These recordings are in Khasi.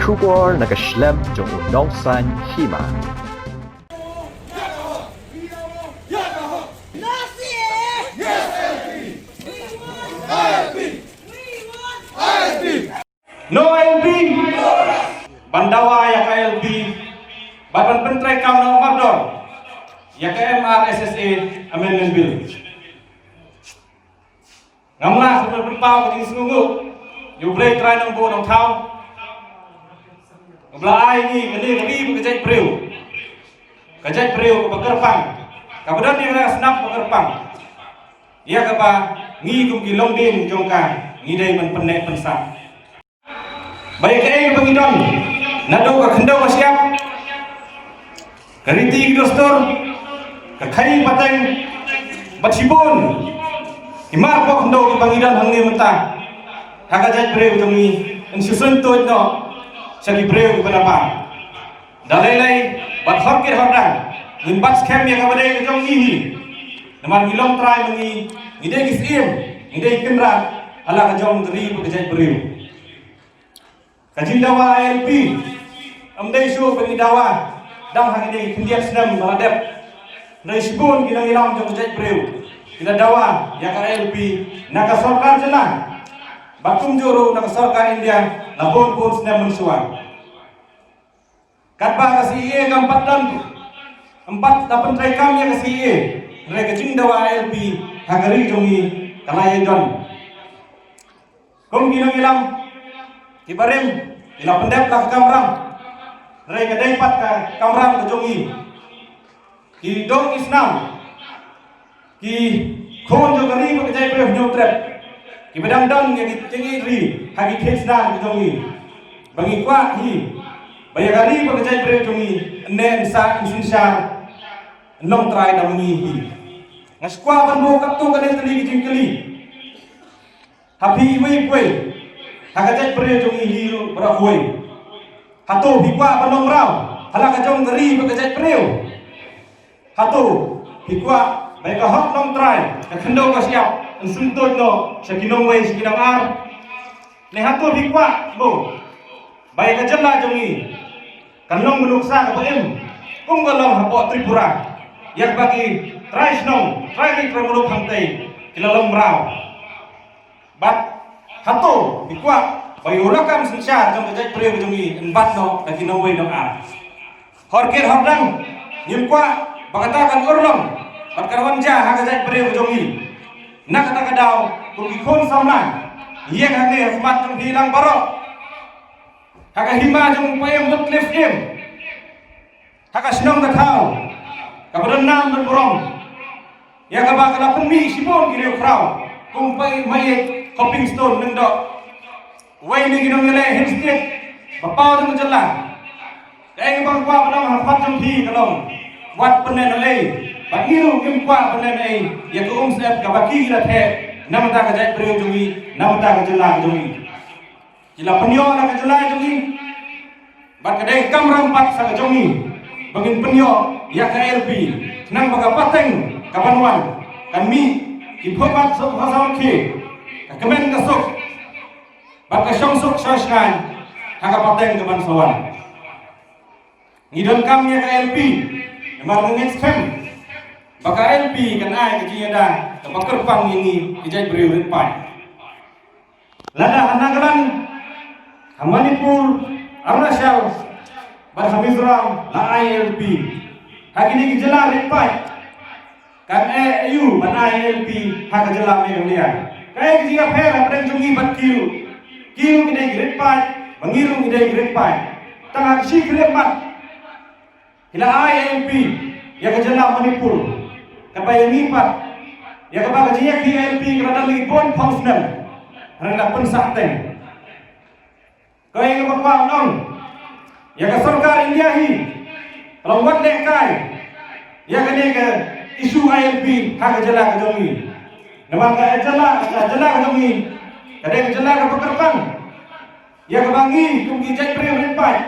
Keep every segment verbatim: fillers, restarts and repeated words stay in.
Khubor na ka shlem jong u nongsan hima. No I L P. Ban dawa ïa ka I L P. Ban ban pyntrei kam na u mardor ïa ka M R S S A Amendment Bill. Ngam lah ban pynpaw ka jingsngewnguh ïa U Blei Trai Nongbuh Nongthaw uba la ai ngi kane ka ri bad ka jaitbynriew. Ka jaitbynriew kaba kyrpang, kaba don ïa ka snam ba kyrpang, ïa kaba ngi kum ki longdien jong ka ngi dei ban pynneh pynsah. Ba ïa kaei kaba ngi don naduh ka khyndew ka shyiap, ka riti ka dustur, ka khaïi pateng bad shibun ki mar pok khyndew kiba ngi don hangne mynta ha ka jaitbynriew jong ngi, yn shu suiñ tuid noh sha ki briew kiba nabar. Da lei lei bad hor kit hor dang ngin bat skhem ïa kaba dei ka jong ngi hi. Namar ngi long trai ma ngi, ngi dei ki syiem, ngi dei ki kynrad ha la ka jong ka ri bad ka jaitbynriew. Ka jingdawa I L P ym dei shuh ba ngi dawa dang ha kine ki khyndiat snem ba la dep. Hynrei shibun ki nongïalam jong ka jaitbynriew ki la dawa ïa ka I L P na ka sorkar jylla bad kumjuh ruh na ka sorkar India la bun bun snem mynshuwa. Katba ka C A A kam pat don, kam pat da pyntreikam ïa ka C A A, hynrei ka jingdawa I L P ha ka ri jong ngi ka la ïai don. Kum ki nongïalam kiba rim ki la pyndep la ka kamram, hynrei ka dei pat ka kamram ka jong ngi. Ki dong ki snam, ki khun jong ka ri bad ka jaitbynriew Hynñiewtrep kiba dang don ïa ki jingïeit ri ha ki thied snam ki jong ngi. Ba ngi kwah hi ba ïa ka ri bad ka jaitbynriew jong ngi yn neh yn sah, yn synshar, yn long trai da ma ngi hi. Nga sngewkwah ban buh katto katne tylli ki jingkylli ha phi iwei pa iwei ha ka jaitbynriew jong ngi hi ruh baroh kawei. Hato phi kwah ban long mraw ha la ka jong ka ri bad ka jaitbynriew? Hato phi kwah ba ïa ka hok nongtrai, ka khyndew ka shyiap yn sngewthuh noh sha ki nongwei sha ki nongar? Ne hato phi kwah mo ba ïa ka jylla jong ngi kan long ka nuksa kaba im kum ka long hapoh Tripura, ïa kaba ki trai shnong, trai ri, trai muluk hangtei ki la long mraw? Bad hato phi kwah ba ïa u lakam synshar jong ka jaitbynriew jong ngi yn bat noh da ki nongwei nongar? Hor kit hor dang ngim kwah ba kata kan urlong bad kan wan jia ha ka jaitbynriew jong ngi. Na kata ka daw kum ki khun samla, ïeng hangne ha khmat jong phi lang baroh, ha ka hima jong u Paiem Wycliffe Jeim, ha ka shnong ka thaw kaba don nam don burom, ïa kaba ka la pynmih shibun ki riewkhraw kum u Paiem Hoping Stone Lyngdoh, uwei na ki nongïaleh Hill State ba paw jong ka jylla. Kaei kaba nga kwah ban ong ha khmat jong phi ka long, wat pynneh noh ei, bad ngi ruh ngim kwah pynneh noh ei ïa ka umsyep kaba ki la theh na bynta ka jaitbynriew jong ngi, na bynta ka jylla ka jong ngi. Ki la pynïoh na ka jylla jong ngi bad ka dei ka kamram pat sa ka jong ngi ba ngin pynïoh ïa ka I L P, khnang ba ka pateng kaban wan kan mih ki phuh bat suk ha saw khie, ka kmen ka suk bad ka shong suk shong shngaiñ ha ka pateng kaban sa wan. Ngi donkam ïa ka I L P namar ngi ngeit skhem ba ka I L P kan ai ka jingïada kaba kyrpang ïa ngi ki jaitbynriew rit paid. Lada ha Nagaland, ha Manipur, Arunachal bad ha Mizoram la ai I L P ha kine ki jylla rit paid, kan eh aïu ban ai I L P ha ka jylla Meghalaya? Kaei ka jingïapher hapdeng jong ngi bad ki ruh? Ki ruh ki dei ki rit paid, ba ngi ruh ngi dei ki rit paid. Tang ha ka shi khyllipmat ki la ai I L P ïa ka jylla Manipur, katba ïa ngi pat, ïa kaba ka jingïakhih I L P ka la dang ngi bun phong snem, hynrei la pynsah teng. Kaei kaba kwah ban ong, ïa ka sorkar India hi ka long wat lehkai ïa kane ka issue I L P ha ka jylla ka jong ngi. Namar ka jylla, ka jylla ka jong ngi ka dei ka jylla kaba kyrpang, ïa kaba ngi kum ki jaitbynriew rit paid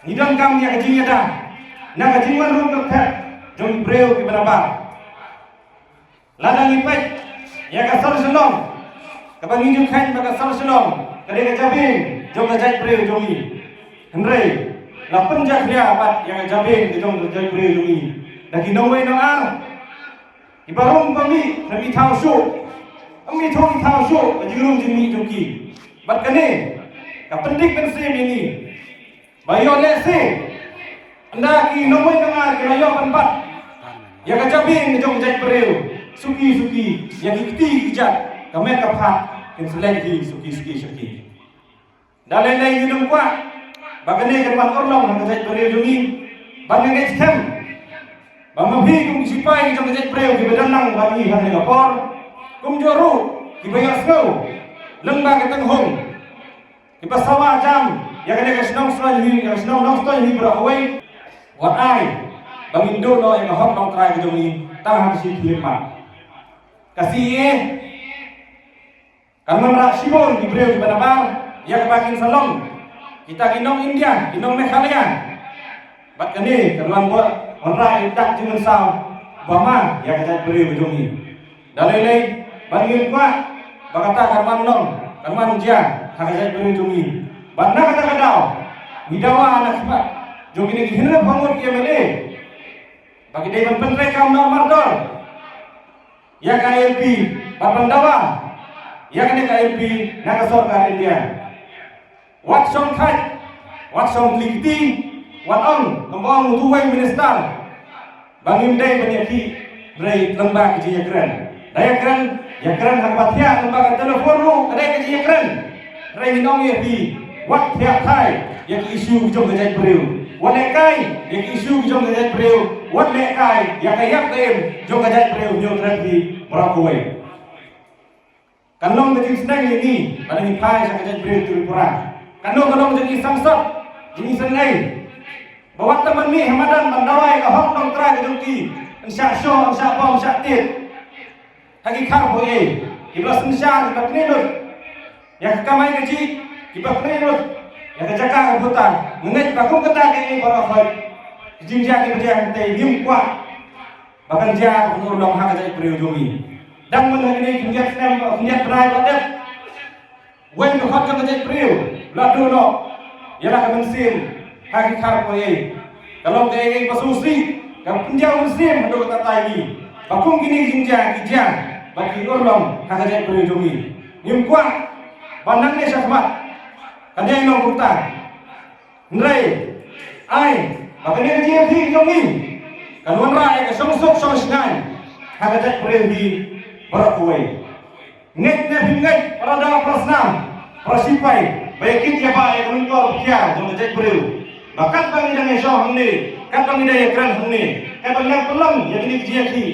ngi donkam ïa ka jingïada na ka jingwan rung kyrthep jong ki briew kiba nabar. Lada ngi peit ïa ka sor Shillong, kaba ngi ju kheiñ ba ka sor Shillong ka dei ka jabieng jong ka jaitbynriew jong ngi. Hynrei la pynjakhlia pat ïa ka jabieng ka jong ka jaitbynriew jong ngi da ki nongwei nongar kiba rung ba mih, ym ithaw shuh, ym ithaw ithaw shuh ka jingrung jingmih jong ki. Bad kane ka pyndik mynsiem ïa ngi ba ïoh lehse ynda ki nongwei nongar ki la ïoh ban bat ïa ka jabieng ka jong ka jaitbynriew, suki suki ïa ki kti ki kjat, ka met ka phad kin sa leit hi suki suki sha ki. Da lei lei ngi nym kwah ba kane kan wan urlong ha ka jaitbynriew jong ngi, ba ngi ngeit skhem ba ma phi kum ki sipai jong ka jaitbynriew kiba don lang bad ngi ha kane ka por, kumjuh ruh kiba ïohsngew lyngba ka tynghong, kiba sawa jam ïa kane ka shnong Nongstoiñ hi, ïa ka shnong Nongstoiñ hi baroh kawei, wat ai ba ngin duh noh ïa ka hok nongtrai ka jong ngi tang ha ka shi khlieh mat. Ka C A A kan wanrah shibun ki briew kiba nabar ïa kaba kin sa long kita ki nong India, ki nong Meghalaya. Bad kane kan wan bor wanrah ïa ka jingmynsaw ba ma ïa ka jaitbynriew ka jong ngi. Da lei lei ban ngim kwah ba kata kan wan long, kan wan jia ha ka jaitbynriew jong ngi. Bad na kata ka daw ngi dawa na khmat jong kine ki hynriew phew ngut ki M L A ba ki dei ban pyntreikam noh mardor ïa ka I L P, bad ban dawa ïa kane ka I L P na ka sorkar India. Wat shong thait, wat shong kli kti, wat ong kumba ong utu uwei u minister ba ngim dei ban ïakhih, hynrei lyngba ka jingïakren. Da ïakren, ïakren ha kaba thiah lyngba ka telephone ruh ka dei ka jingïakren. Hynrei ngi ong ïa phi, wat thiah thait ïa ki issue ki jong ka jaitbynriew. Wat lehkai ïa ki issue ki jong ka jaitbynriew. Wat lehkai ïa ka ïap ka im jong ka jaitbynriew, hynñiew kren phi baroh kawei. Kan long ka jingsneng ïa ngi lada ngi phai sha ka jaitbynriew Tripura. Kan long, kan long jong ki sangsot, jong ki seng ei ba wat tang ban mih ha madan ban dawa ïa ka hok nongtrai ka jong ki, yn shah shoh, yn shah bom, yn shah tied ha ki khar poi ei, kiba la synshar, kiba knieh lut ïa ka kamai kajih, kiba knieh lut ïa ka jaka ka puta. Nga ngeit ba kum kata kaei baroh khoit ki jingjia kiba jia hangtei, ngim kwah ba kan jia, ba kan urlong ha ka jaitbynriew jong ngi. Dang mynta kine ki khyndiat snem, khyndiat bnai ba dep, wei ka khot jong ka jaitbynriew la duh noh ïa la ka mynsiem ha ki khar poi ei. Ka long kaei kaei ba sngewsih, ka pyndiaw mynsiem haduh katta katta ïa ngi ba kum kine ki jingjia ki jia bad ki urlong ha ka jaitbynriew jong ngi. Ngim kwah ba nangne shakhmat kan ïai long kumta. Hynrei ai ba kane ka jingïakhih jong ngi kan wanrah ïa ka shongsuk shongshngaiñ ha ka jaitbynriew hi baroh kawei. Ngeit ne phim ngeit, para doh, para snam, para sipai, ba ïa kit ïa ba ïa ka lyngkor ba khia jong ka jaitbynriew, ba katba ngi dang ïashong hangne, katba ngi dang ïakren hangne, katba ngi dang pynlong ïa kine ki jingïakhih,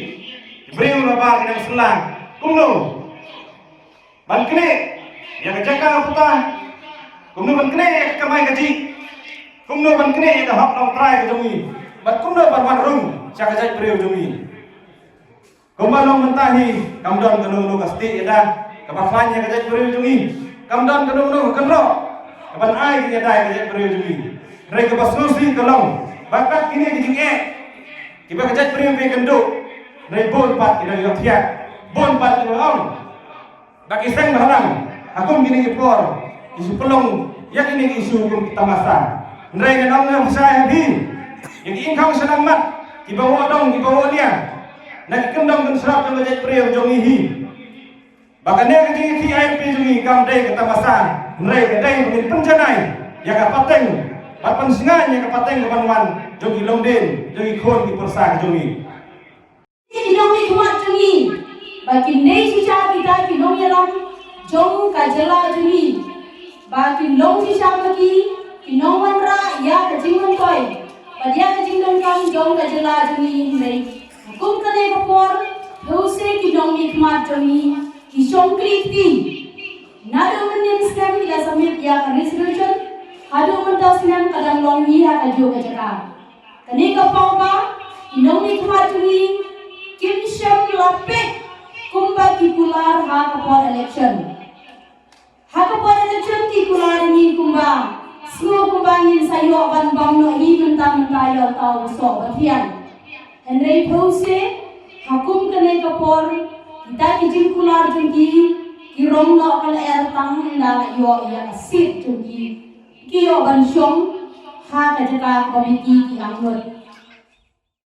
ki briew nabar ki dang syllang kumno ban knieh ïa ka jaka ka puta, kumno ban knieh ïa ka kamai kajih, kumno ban knieh ïa ka hok nongtrai ka jong ngi, bad kumno ban wan rung sha ka jaitbynriew jong ngi. Kumba long mynta hi, kam don kano kano ka stieh ïada kaba khlaiñ ïa ka jaitbynriew jong ngi. Kam don kano kano ka kynroh kaban ai ka ïada ïa ka jaitbynriew jong ngi. Hynrei kaba sngewsih ka long ba kat kine ki jingeh kiba ka jaitbynriew ka ïakynduh, hynrei bun pat ki dang ïohthiah, bun pat ki dang ong ba ki seng bhalang ha kum kine ki por ki shu pynlong ïa kine ki issue kum ki tamasa. Hynrei ngan ong ïa phi, ïa ki ingkhong shyllangmat kiba wad dong, kiba wad liang na ki kyndong kynshlap jong ka jaitbynriew jong ngi hi, ba kane ka jingïakhih I L P jong ngi kam dei ka tamasa, hynrei ka dei ba ngin pynjanai ïa ka pateng bad pynshngaiñ ïa ka pateng kaban wan jong ki longdien, jong ki khun ki pyrsa ka jong ngi. Ki nongmihkhmat jong ngi ba kin dei shisha kita ki nongïalam jong ka jylla jong ngi, ba kin long shisha ma ki ki nongwanrah ïa ka jingmyntoi bad ïa ka jingdonkam jong ka jylla jong ngi. Hynrei kum kane ka por, phew se ki nongmihkhmat jong ngi ki shong kli kti. Naduh mynnin snem ki la submit ïa ka resolution, haduh mynta snem ka dang long hi ha kajuh ka jaka. Kane ka paw ba ki nongmihkhmat jong ngi kim shym la peit kumba ki kular ha ka por election. Ha ka por election ki kular ïa ngi kumba, sngew kumba ngin sa ïoh ban bam noh hi mynta mynta ïa uta u soh ba thiang. Hynrei phew se ha kum kane ka por, kita ki jingkular jong ki ki rong noh ka lyer tang ynda la ïoh ïa ka seat jong ki. Ki ïoh ban shong Ha ka jaka komiti ki angnud